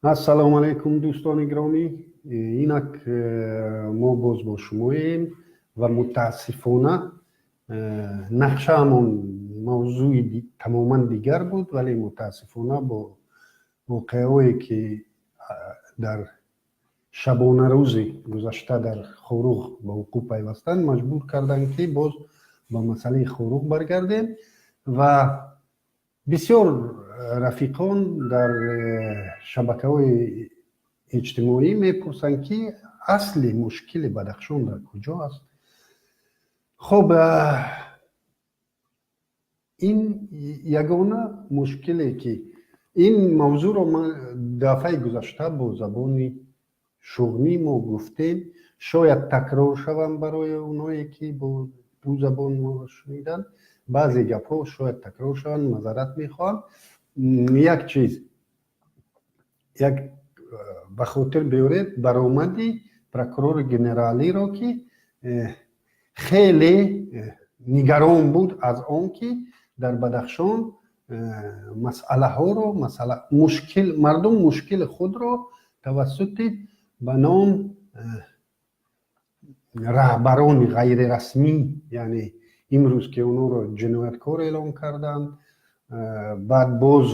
Ассалому алайкум, дӯстони гиромӣ. Инак мо боз бо шумоем ва мутаассифона нақшаамон мавзӯи тамоман дигар буд, вале мутаассифона бо воқеаҳое, ки дар шабонарӯзи гузашта дар Хоруғ ба вуқӯъ пайвастанд, маҷбур карданд, ки боз ба масъалаи Хоруғ баргардем. Ва бисёр рафиқон дар шабакаҳои иҷтимоӣ мепурсанд, ки асли мушкили Бадахшон дар куҷо аст. Хуб, ин ягона мушкиле, ки ин мавзӯъро ман дафъаи гузашта бо забони шуғнӣ мо гуфтем, шояд такрор шавам барои оное, ки бо ду забон моро шуниданд. Баъзе гапҳо шояд такрор шаванд, маъзарат мехоҳам. Як чиз як ба хотир биёред: баромади прокурори генералиро, ки хеле нигарон буд аз он, ки дар Бадахшон масъалаҳоро масъала мушкил мардум мушкили худро тавассути ба ном раҳбарони ғайрирасмӣ, яъне имрӯз ки онҳоро ҷинояткор эълон карданд, баъд боз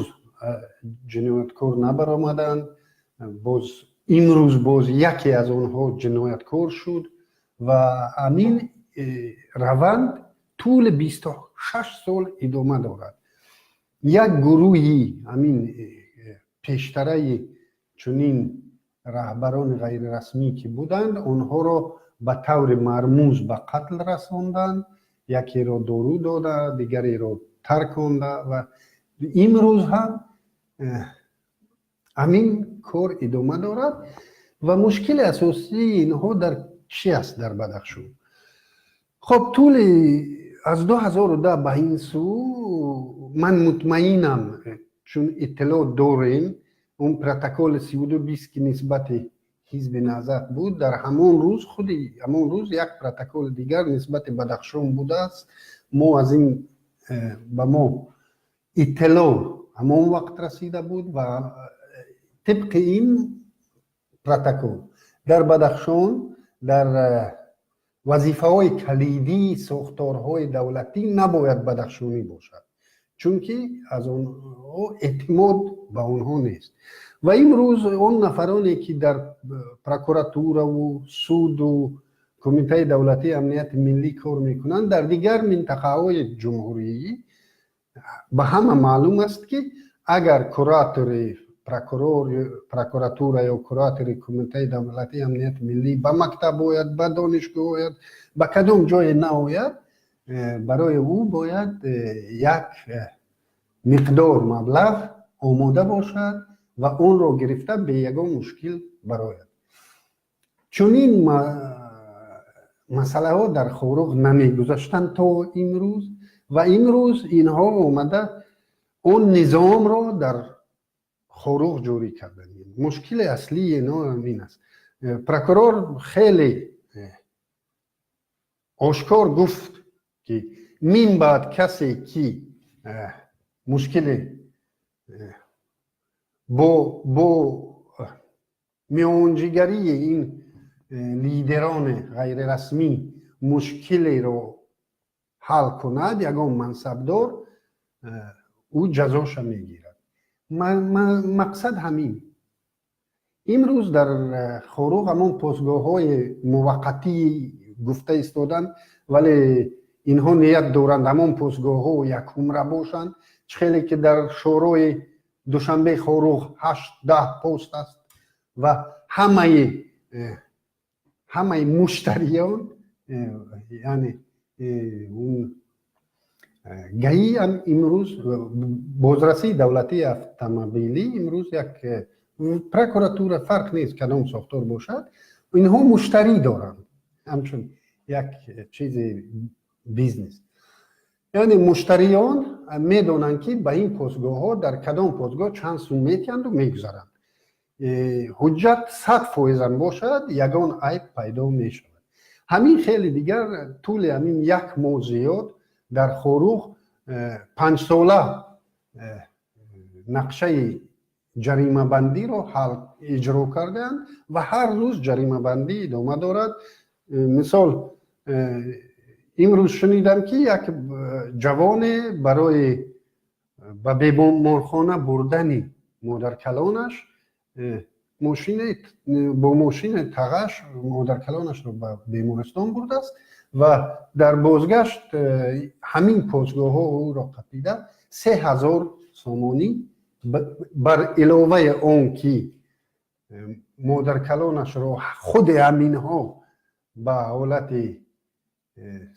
ҷинояткор набаромаданд, боз имрӯз боз яке аз онҳо ҷинояткор шуд ва ҳамин раванд тӯли 26 сол идома дорад. Як гурӯҳи ҳамин пештараи чунин раҳбарони ғайрирасмӣ, ки буданд, онҳоро ба таври мармуз ба қатл расонданд: якеро дору дода, дигареро тарконда. Ва имрӯз ҳам ҳамин кор идома дорад. Ва мушкили асосии инҳо дар чӣ аст дар Бадахшон? Хоб, тӯли аз 2010 ба ин сӯ, ман мутмаинам, чун иттилоъ дорем, он протоколи 3220, ки нисбати Ҳизби Наҳзат буд, дар ҳамон рӯз, худи ҳамон рӯз як протоколи дигар нисбати Бадахшон будааст. Мо аз ин ба мо иттилоъ ҳамон вақт расида буд. Ва тибқи ин протокол дар Бадахшон дар вазифаҳои калидии сохторҳои давлатӣ набояд бадахшонӣ бошад, чунки аз онҳо эътимод ба онҳо нест. Ва имрӯз он нафароне, ки дар прокуратураву суду Кумитаи давлатии амнияти миллӣ кор мекунанд, дар дигар минтақаҳои ҷумҳурӣ ба ҳама маълум аст, ки агар куратори прокурор прокуратура ё куратори Кумитаи давлатии амнияти миллӣ ба мактаб ояд, ба донишгоҳ ояд, ба кадом ҷое наояд, барои ӯ бояд як миқдор маблағ омода бошад ва онро гирифта бе ягон мушкил барояд. Чунин масъалаҳо дар Хоруғ намегузаштанд то имрӯз. Ва имрӯз инҳо омада он низомро дар Хоруғ ҷорӣ карданд. Мушкили аслии инҳо ин аст. Прокурор хеле ошкор гуфт, ки мин баъд касе, ки мушкили бо миёнҷигарии ин лидерони ғайрирасмӣ мушкилеро ҳал кунад, ягон мансабдор, ӯ ҷазоша мегирад. Мақсад ҳамин. Имрӯз дар Хоруғ ҳамон постгоҳҳои муваққатӣ гуфта истоданд, вале инҳо ният доранд, ҳамон постгоҳҳо якумра бошанд, чӣ хеле ки дар шӯрои Душанбе Хоруғ ҳашт 10 пост аст ва ҳамаи муштариён, яъне ГАИ ам имрӯз, бозрасии давлатии автомобилӣ имрӯз, як прокуратура, фарқ нест кадом сохтор бошад, инҳо муштарӣ доранд, ҳамчун як чизи бизнес. Яъне муштариён медонанд, ки ба ин постгоҳҳо дар кадом постгоҳ чанд сум метиҳанду мегузаранд. Ҳуҷҷат 100%-ам бошад, ягон айб пайдо мешавад. Ҳамин хеле дигар тӯли ҳамин як моҳ зиёд дар Хоруғ 5-сола нақшаи Ҷаримабандиро ҳал иҷро кардаанд ва ҳар рӯз ҷаримабандӣ идома дорад. Мисол, имрӯз шунидам, ки як ҷавоне барои ба беморхона бурдани модаркалонаш бо мошини тағаш модаркалонашро ба бемористон бурдааст ва дар бозгашт ҳамин посгоҳҳо ӯро қапида, 3000 сомонӣ бар иловаи он ки модаркалонашро худи ҳаминҳо ба ҳолати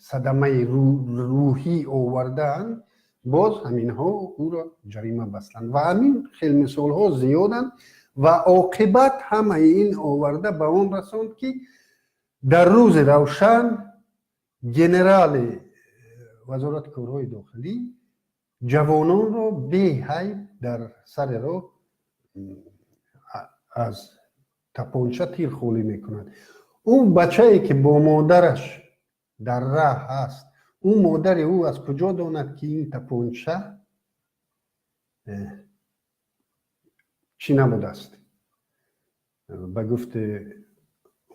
садамаи рӯҳӣ овардаанд, боз ҳаминҳо ӯро ҷарима бастанд. Ва ҳамин хел мисолҳо зиёданд ва оқибат ҳамаи ин оварда ба он расонд, ки дар рӯзи равшан генерали Вазорати корҳои дохилӣ ҷавононро беҳайб дар сари роҳ аз тапонча тир холӣ мекунад. Ӯ бачае, ки бо модараш дар раҳ ҳаст, ӯ модари ӯ аз куҷо донад, ки ин тапонча чӣ набудааст, ба гуфти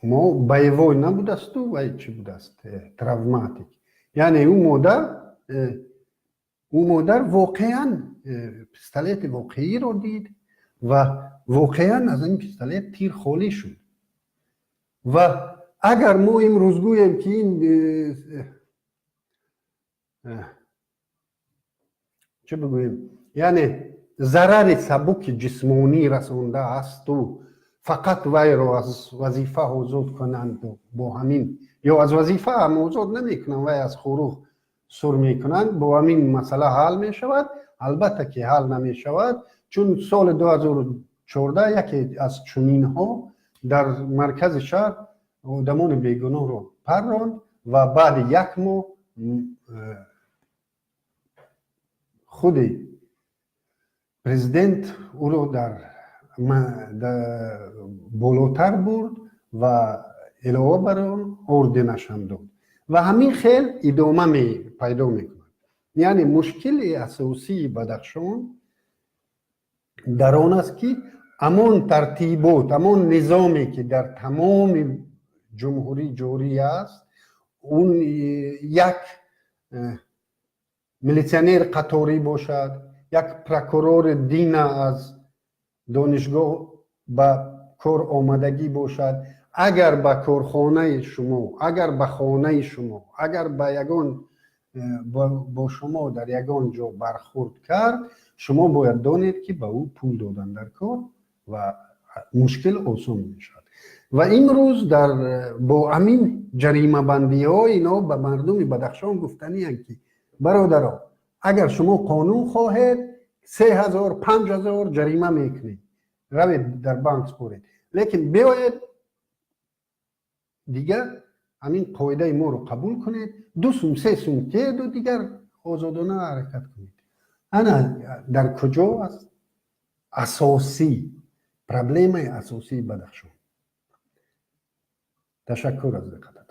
мо боевой набудасту вай чӣ будааст, травматик. Яъне ӯ модар воқеан пистолети воқеиро дид ва воқеан аз ин пистолет тир холӣ шуд. Ва агар мо имрӯз гӯем, ки ин чӣ бигӯем, яъне зарари сабуки ҷисмонӣ расондаасту фақат вайро аз вазифа озод кунанд бо ҳамин, ё аз вазифа ҳам озод намекунанд, вай аз хуруғ сур мекунанд, бо ҳамин масъала ҳал мешавад? Албатта ки ҳал намешавад, чун соли 2014 яке аз чунинҳо дар маркази шаҳр одамони бегуноҳро парронд ва баъди як моҳ худи президент ӯро дар болотар бурд ва илова бар он орденашам дод. Ва ҳамин хел идома пайдо мекунад. Яъне мушкили асосии Бадахшон дар он аст, ки ҳамон тартибот, ҳамон низоме, ки дар тамоми ҷумҳурӣ ҷорӣ аст, он як милитсионер қаторӣ бошад, як прокурори дина аз донишгоҳ ба кор омадагӣ бошад, агар ба корхонаи шумо, агар ба хонаи шумо, агар ба ягон бо шумо дар ягон ҷо бархӯрд кард, шумо бояд донед, ки ба ӯ пул додан дар кор ва мушкил осон мешавад. Ва имрӯз дар бо ҳамин ҷаримабандиҳо ино ба мардуми Бадахшон гуфтаниянд, ки бародаро, агар шумо қонун хоҳед, 3000, 5000 ҷарима мекунед, равед дар банк според, лекин биёед дигар ҳамин қоидаи моро қабул кунед, 2 сум, 3 сум тееду дигар озодона ҳаракат кунед. Ана дар куҷо аст асосӣ проблемаи асосии Бадахшон. Ташаккур аз диққататон.